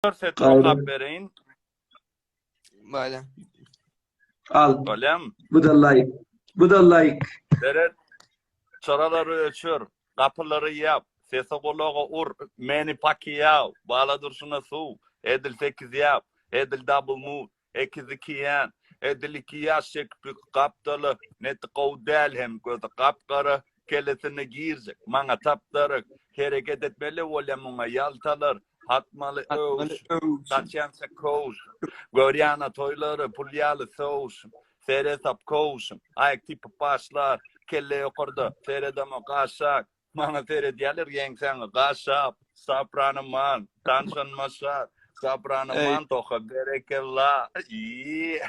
Dört okap bereýin. Bolýa. Al. Bolýamy? Bu da like. Bu da like. Seret. Çyralary öçür, gapylary ýap, sesi gulaga ur, Manny Pacquiao, bala durşuna suw, edil sekiz ýap, edil double move, ekiz iki ýan, edil iki ýaş çekip gapdaly, neti gowy däl hem gözi gap-gara, Kellesine girjek, maňa tapdaryk, Hereket etmeli bolýa muňa ýaltalar, Atmaly öwüş, gaçýança kowuş, Görýän-ä toýlary, pul ýaly söwüş, Seresap kowuşym, aýak typyp başlar, Kelle ýokarda, seredemok aşak, Maňa seredýärler ýeňsäňi gaşap, Soprano man, tanşanyma şat, Soprano man toha berekella. Iýii.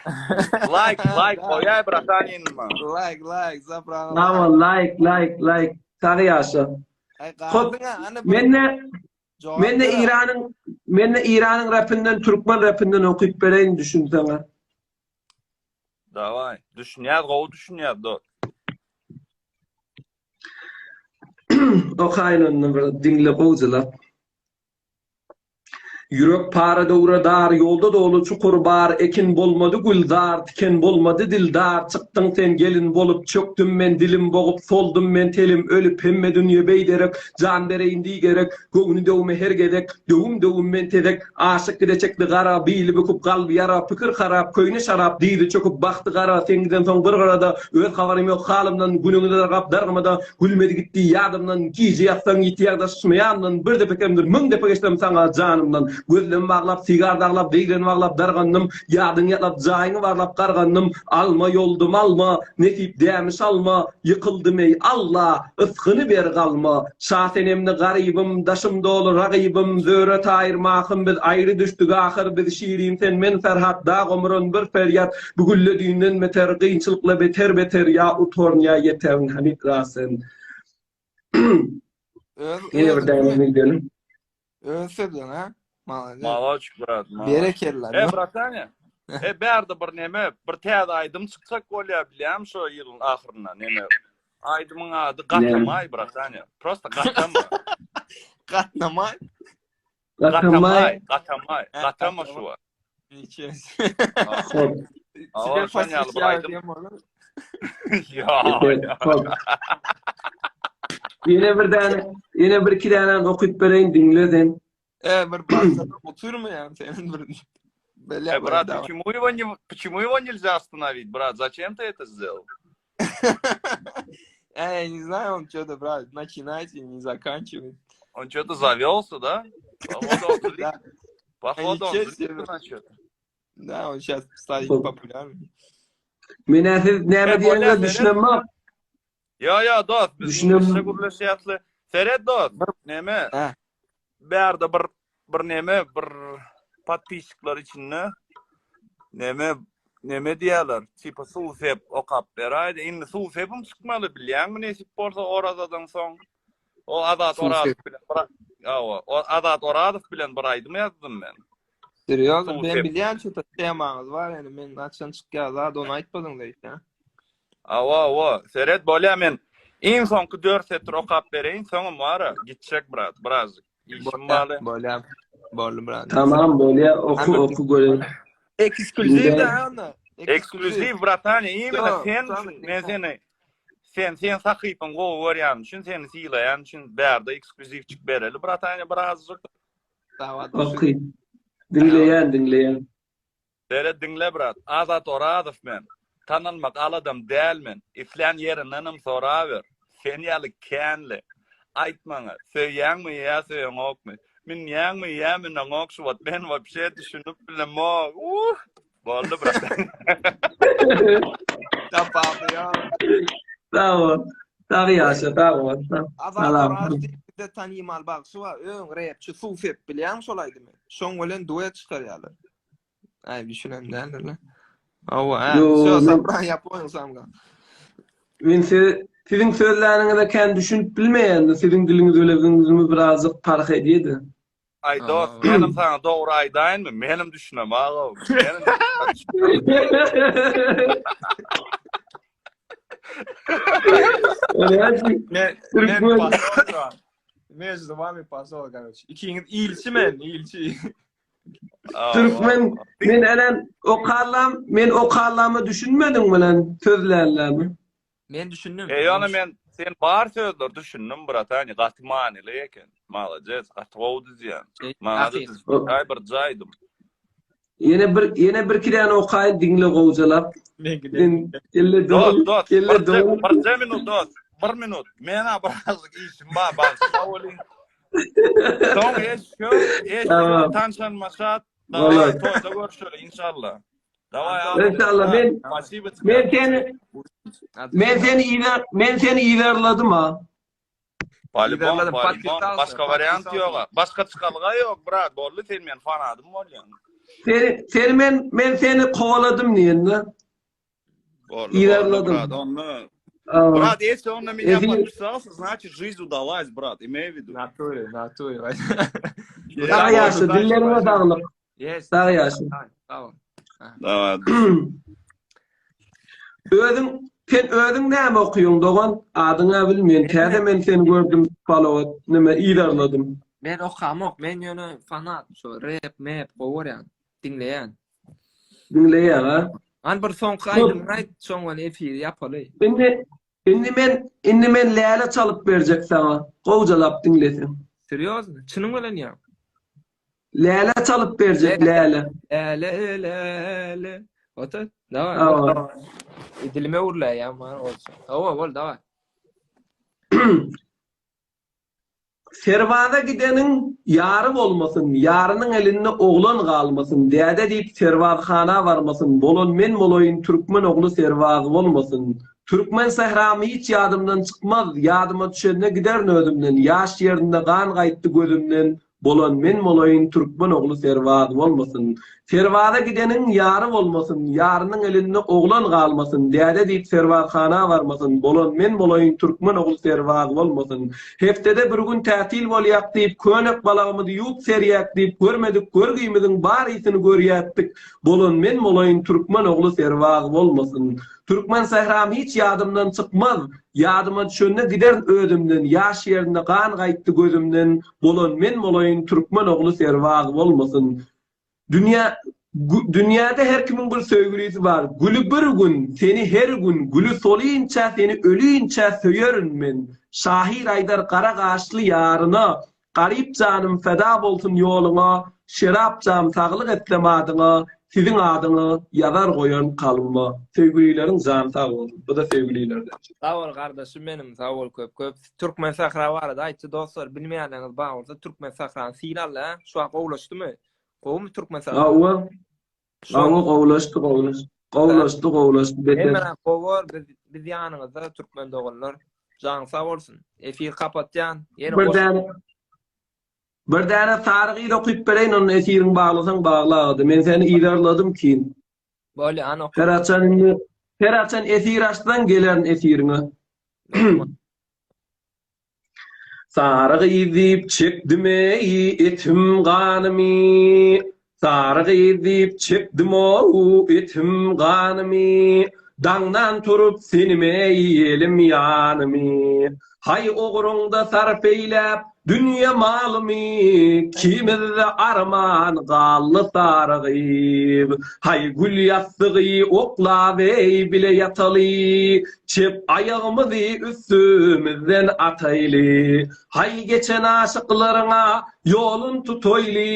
Like, like goýaý bratan indi maňa. Like, like, Soprano. Bravo, like, like, like. Sag ýaşa. Aý Hop. galdyň-a, ana bir Mende jogap mende ber-a. Iranyň mende Iranyň rapinden türkmen rapinden okyp bereýin düşünseňä. Daway. Düşünýäs, gowy düşünýäs dost. Okaýyn onda bir diňle gowjulap. Ýürek para döwre dar, ýolda doly çukur bar, Ekin bolmady gülzar, tiken bolmady dildar, Çykdyň sen gelin bolup, çökdüm men dilim bogup, Soldum men telim ölüp, hemme dünýe beýderek, Jan bereýin diý gerek, göwni döwme her gezek, Döwüm-döwüm men tezek, aşyk gide çekdi gara, Bili büküp, kalby ýara, pikir harap, Köýne şarap, dyzy çöküp, bagty gara, Sen gidensoň bir gyrada, öz habarym ýok halymdan, Günüňi dargap dargamada, Gülmedi gitdi ýadymdan, Gije ýatsaň ýitýär daşyşma ýandan, Bir depe kemdir, müň depe geçsem saňa janymdan. Gözlem baglap, sigar daglap, degren baglap dargandym, Ýadyň ýatlap, jaýyňy barlap gargandym. Alma ýoldum alma, nesip dämiş alma, Ýykyldym eý, Alla, ysgyny ber galma. Şasenemli garybym, daşym doly ragybym, Zöhre Taýyr Mahym biz aýry düşdük ahyr, Biz Şirin sen, men Ferhat, dag omuran bir perýat, Bu gülle düýnden beter, gynçylykla beter beter, Ýa utaryn, ýa ýeterin, Hamid Rasen. Öz Ýene bir däne bildirelim. Öz sözleň ha. Malades. Malaç brat, malaç. Berekella. E bratanya. E bärde bir neme, bir täze aýdym çykjak bolýar bilýämi şo ýylyň ahyrynda neme. Aýdymyň ady Gatamaý bratanya. Prosta gatama. Gatnamaý. Gatamaý. Gatamaý, gatama şu wagt. Niçe? Hop. Awa, şon ýaly bir aýdym. Ýa, ýa. Hop. Ýene bir däne, ýene bir iki däne okyp bereýin, diňle sen. E bir başlap oturmaýan senin bir. Belä Э, брат, почему его не, почему его нельзя остановить, брат? Зачем ты это сделал? Э, я не знаю, он что-то, брат, начинает и не заканчивает. Он что-то завелся, да? Походу, он злит. Да. Походу, он Ничего злится себе. на что-то. Да, он сейчас станет Hop. популярным. Men siz näme E, bolýar, diýeniňize düşünemok. Ýo, ýo, dost, biz Düşünem- iňlisçe gürleşýäsli. Seret, dost, neme? Hä. Bärde bir bir neme, bir podpisçikler içinde neme neme diýýärler? Tipa suw sep okap beräýdi. Indi suw sepim çykmaly bilýäňmi nesip bolsa orazadan soň. O Azat Suw Orazow sep. bilen bir Hawa, o Azat Orazow bilen bir aýdym ýazdym men. Serýozno, Suw men sep. bilýän şu temaňyz bar, ýani men haçan çykýar zat ony aýtmadyň diýip, ha. Hawa, hawa. Seret bolýa men iň soňky 4 setir okap bereýin, soňam bara gitjek brat, birazjyk. Işim barly. Bolýa. Boldy brat. Tamam bolýa, oku oku görelim. Eksklüziw da onda. Eksklüziw bratany, imенно Ýok, sen sany- men seni sen sen sahypaň gowy görýänim üçin seni sylaýan üçin bärde eksklüziwçik bereli bratany birazjyk. Oky. Diňleýän, diňleýän. Seret diňle brat, Azat Orazow men. Tanalmak aladam däl men. Islän ýerindenem soraber. Sen ýaly känli. Aýt maňa, söýýäňmi ýa söýeňokmy? Münýäňmi ýa müneňok şu wagt men wapşe düşünip bilemok. Uh! Boldy brat. Tapaldy ýa. Sag bol. Sag ýaşa, sag bol. Azat Salam. Orazow diýip bizde tanymal bagşy bar. Öň repçi suw sep bilýäňmi şol aýdymy? Şoň bilen duet çykarýarlar. Aý düşünen däldirler. Hawa, ha. Yo, Şo men- Sapran ýapon samga. Men siz, siziň sözläniňize kän düşünip bilmeýän, siziň diliňiz bilen biziň dilimiz birazjyk parh edýär-de. Aý dost, menem saňa dogry aýdaýynmy? Menem düşünemag-ow. Menem Men Türkmen. men pasol. Между вами посол, короче. Ikiňiz ilçi men, ilçi. Türkmen men elen okallam men okallama düşünmediň bilen sözlänlermi? Men düşündim. E ýöne men sen bar sözler düşündim bratani gaty manyly eken. Malades gaty gowy düzýän. Maňa da düzüp aý bir jaýdym. Ýene bir ýene bir iki däne okaýyn diňle gowjalap. Men Kelle Dost, dost, kelle dol. Bir minut dost, bir minut. Mena birazjyk işim bar, bagyşla welin. Soň eşşo, eşşo tanşanyma şat. Daway toýda görüşeli inşallah. Daway İnşallah men men seni men seni iler men seni ilerledim ha. Polibon, polibon. Başga wariant ýok. Başga çykalga ýok, brat. Boldy sen men fanadym bolýaň. Seni seni men men seni kowaladym diýende. Boldy, boldy, brat. Onda Брат, если он на меня подписался, значит жизнь удалась, брат. Имей в виду. Натуре, натуре. Sag ýaşa, dilleriňe saglyk. Yes. Sag ýaşa. Sag bol. Daway. Özüň sen özüň näme okyýoň dogan? Adyňa bilmeýän. Täze men seni gördüm follow nime yzarladym. Men okamok, men ýöne fanat, şo rap, map gowy görýän, diňleýän. Diňleýäň ha? Hany bir soňky aýdymyňy aýt, soň ony efiri ýapaly. Indi indi men indi men läle çalyp berjek saňa. Gowjalap diňleseň. Serýozny? Çynyň bilen ýa? Läle çalyp berjek läle. Läle läle. Otur. Daway. Hawa. Dilime öwrüläýýän bar bolsa. Hawa bol daway. Serbaza gideniň ýary bolmasyn, ýarynyň elinde oglan galmasyn, däde diýip serbazhana barmasyn, bolan men bolaýyn türkmen ogly serbaz bolmasyn. Türkmen sähram hiç ýadymdan çykmaz, ýadyma düşende giderin özümden, ýaş ýerinde gan gaýtdy gözümden, Bolan men bolaýyn türkmen ogly serbaz bolmasyn. Serbaza gideniň ýary bolmasyn, ýarynyň elinde oglan galmasyn, däde diýip serbazhana barmasyn, bolan men bolaýyn türkmen ogly serbaz bolmasyn. Hepdede bir gün tätil bolýak diýip, könek balagymyzy ýuwup serýäk diýip, görmedik görgimiziň barysyny görýätdik, bolan men bolaýyn türkmen ogly serbaz bolmasyn. Türkmen sähram hiç ýadymdan çykmaz, Ýadyma düşende giderin özümden, Ýaş ýerinde gan gaýtdy gözümden, Bolan men bolaýyn, türkmen ogly serbaz bolmasyn. Dünýä Dünýäde her kimiň bir söýgülisi bar, Güli bir gün, seni her gün, Güli solynça, seni ölinçä söýerin men. Şahyr aýdar gara gaşly ýaryna, Garyp janym feda bolsun ýoluňa, Şerap jam saglyk etsem adyňa, Siziň adyňy ýazar goýan kalbyma. Söýgülileriň jany sag bolsun. Bu-da söýgülilerden. Sag bol gardaşym benim sag bol köp köp. Türkmen sahra barada aýtdy dostlar bilmeýänleriňiz bar bolsa Türkmen sahrany syn aldy hä şu wagt gowulaşdymy gowumy Türkmen sahra. Hawa. Hawa gowulaşdy gowulaşdy. Gowulaşdy gowulaşdy beter. Hemmäňiz gowy bor biz biz ýanyňyzda Türkmen doganlar. Janyň sag bolsun. Efir kapatýan. Ýene Bir däne Bir däne sary gyz okyp bereýin onda efiriň baglasaň bagla Men seni yzarladym kim. Bolýa hany oka. Her haçan indi her haçan efir açsaň gelerin efiriňe. Sary gyz diýip çekdim-eý etim ganymy, Sary gyz diýip çekdim-ow etim ganymy, Daňdan turup senim-eý elim ýanymy. Haý ugruňda sarp eýläp dünýe malymy, Ikimizde arman galdy sary gyz. Haý gül ýassygy oklap-eý bile ýataly, Çep aýagymyzy üstümizden ataýly, Haý geçen aşyklaryň-a ýolun tutaýly,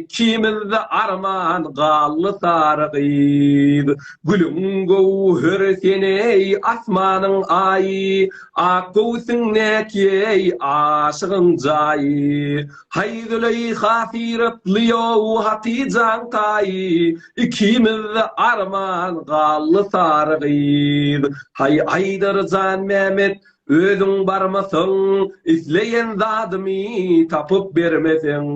Ikimizde arman galdy sary gyz. Gülüň göwheri sen-eý, asmanyň aýy, Ak göwsüň näkiýeý, aşygyň jaýy. Haý Züleýha syratly ýow Hatyjaň taýy, Ikimizde arman galdy sary gyz. Haý aýdar Janmämmet, özüň barmasaň, Isleýän zadymy tapyp bermeseň.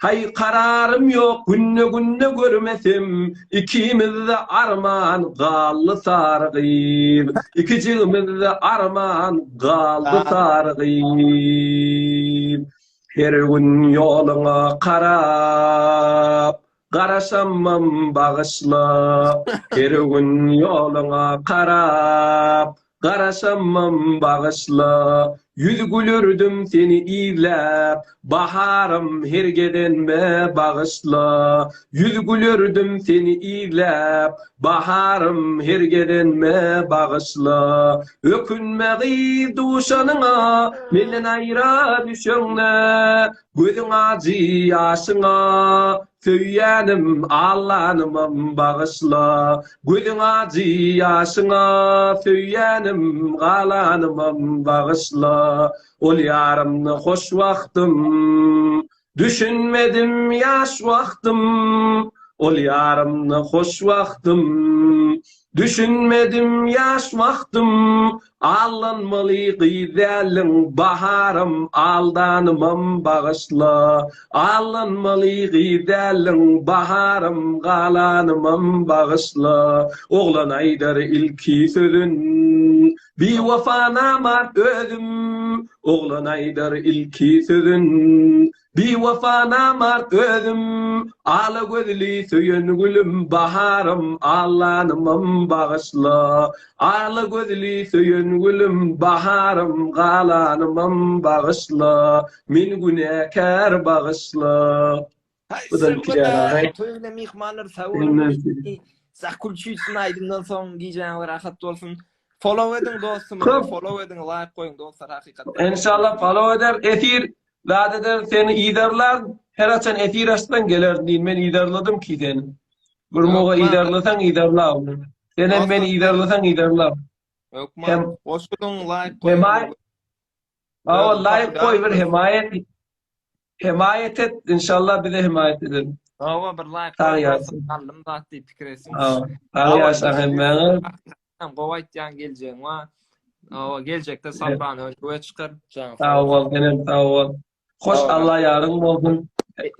Haý kararym ýok günde-günde görmesem, Ikimizde arman galdy sary gyz. Ikijigimizde arman galdy sary gyz. Her gün ýoluňa garap, Garaşamam bagyşla. Her gün ýoluňa garap, Garaşamam bagyşla. Ýüz gülerdim seni izläp, Baharym her gezenme bagyşla. Ýüz gülerdim seni izläp, Baharym her gezenme bagyşla. Ökünme gyz duşanyňa, Menden aýra düşeňde. Gözüň ajy ýaşyňa, Söýýänim allanymam bagyşla. Gözüň ajy ýaşyňa, Söýýänim galanymam bagyşla. Ol ýarymda hoş wagtym, Düşünmedim ýaş wagtym. Ol ýarymda hoş wagtym, Düşünmedim ýaş wagtym. Aldanmaly gyz däldiň Baharym aldanymam bagyşla Aldanmaly gyz däldiň Baharym galanymam bagyşla Oglan aýdar ilki sözün Biwepa namart özüm Oglan aýdar ilki sözün Biwepa namart özüm, Ala gözli söýen gülüm, Baharym, allanymam bagyşla. Ala gözli söýen gülüm, Baharym, galanymam bagyşla. Men günäkär bagyşla. Haý, Bu da iki söhbet, toý bilen myhmanlar sag boluň. Zakulçuýsyn aýdymdan soň gijäňiz rahat bolsun. Follow ediň dostumyzy, follow ediň, laýk goýuň dostlar hakykatdan. Enşallah follow eder. Efir Zat eder seni yzarlar her haçan efir açsaň gelerin diýin men yzarladym ki seni. Bir muga yzarlasaň yzarla. Sen hem meni yzarlasaň yzarla. Hökman. Goşulyň laýk goý. Hemaý. Awa laýk goý bir hemaýat. Hemaýat et inşallah bize hemaýat eder. Awa bir laýk goý. Aldym zat diýip pikir etsin. Sag ýaşa hemmäňiz. Hem gowy aýtýaň geljegiň bar. Hawa geljekde Soprano öňe çykar. Sag bol, senem sag bol. Hoş Allah ýaryň bolsun.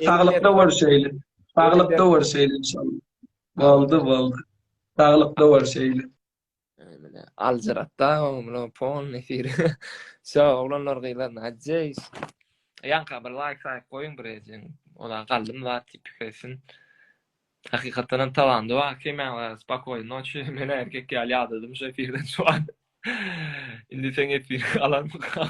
Saglykda görüşeýli. Saglykda görüşeýli inşallah. Boldy, boldy. Saglykda görüşeýli. Mine aljyratda muny polny efir. Şo oglanlar gyzlar nadjeýs. Ýaňka bir laýk saýk goýuň bir ejeň. Ola galdym zat diýip pikir etsin. Hakykatdanam talandy bar hemmäňize spokoýny noçi men erkek ýaly ýadadym şu efirden şu an. Indi seň efiriňi alarmyka.